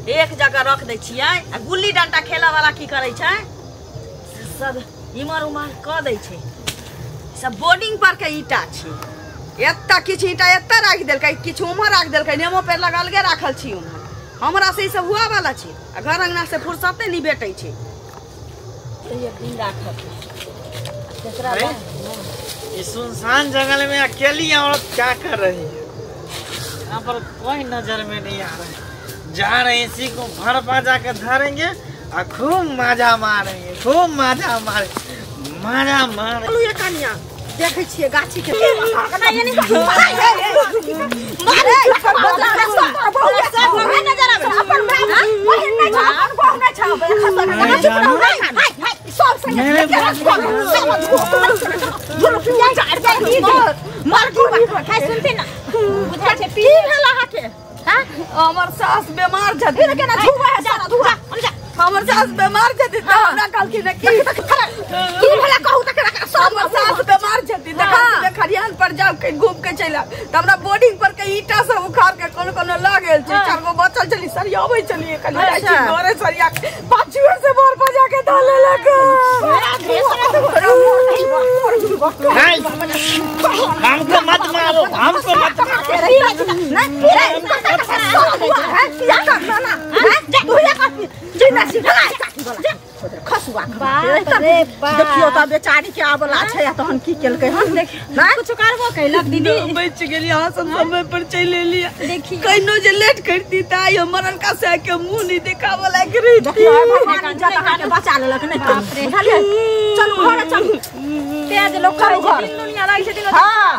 एक जगह रख दै छियै आ गुल्ली डंटा खेलऽ वाला की करै छै से सब इमहर उमहर कऽ दै छै। सब बोर्डिंग पर के ईंटा छै, एतऽ किछु ईंटा एतऽ राखि देलकै, किछु उम्हर राखि देलकै, नेमो पेड़ लग अलगे राखल छी उम्हर। हमरा से ई सब हुआ वाला छै आ घर अंगना से फुर्सते नहीं भेटै छै। एक दिन राखत तेकरा बाद इस सुनसान जंगल में अकेली औरत क्या कर रही है? यहाँ पर कोई नजर में नहीं आ रहा है। जा रहे हैं इसी को भर पा जाकर धरेंगे और खूब मजा मारेंगे, खूब मजा मारे, मजा मारे। चलू ये कनिया देखै छियै गाछी के हमर सास बीमार छथिन, हमर सास बीमार छथिन तऽ हमरा कहलखिन की हमर सास बीमार छथिन तऽ कहलखिन खरियान पर जाउ कहीं घूम के चलि आउ। तऽ हमरा बोर्डिंग पर के ईंटा सब उखाड़ के कोनो कोनो लऽ गेल छै, चारि गो बचल छली सरियाबै छलियै, कनि जाइ छी घरे सरिया पाछुए से बोर बजा के धऽ लेलक। हमको मत मारो, हमको मत मारो। देखियो तऽ बेचारी के आबला छै आ तहन की केलकै हन, कुछ करबो कैलक दीदी। बचि गेली अहाँ सब समय पर चलि एलियै, कहिनो जे लेट करती तऽ आइ हम मरलका से के मुँह नहि देखाबऽ लायक रहिती। बचा लेलक नहि बुझलियै। चलू घरे चलू, तेज लोक करै छै, दिन दुनिया लागै छै दिन। हां।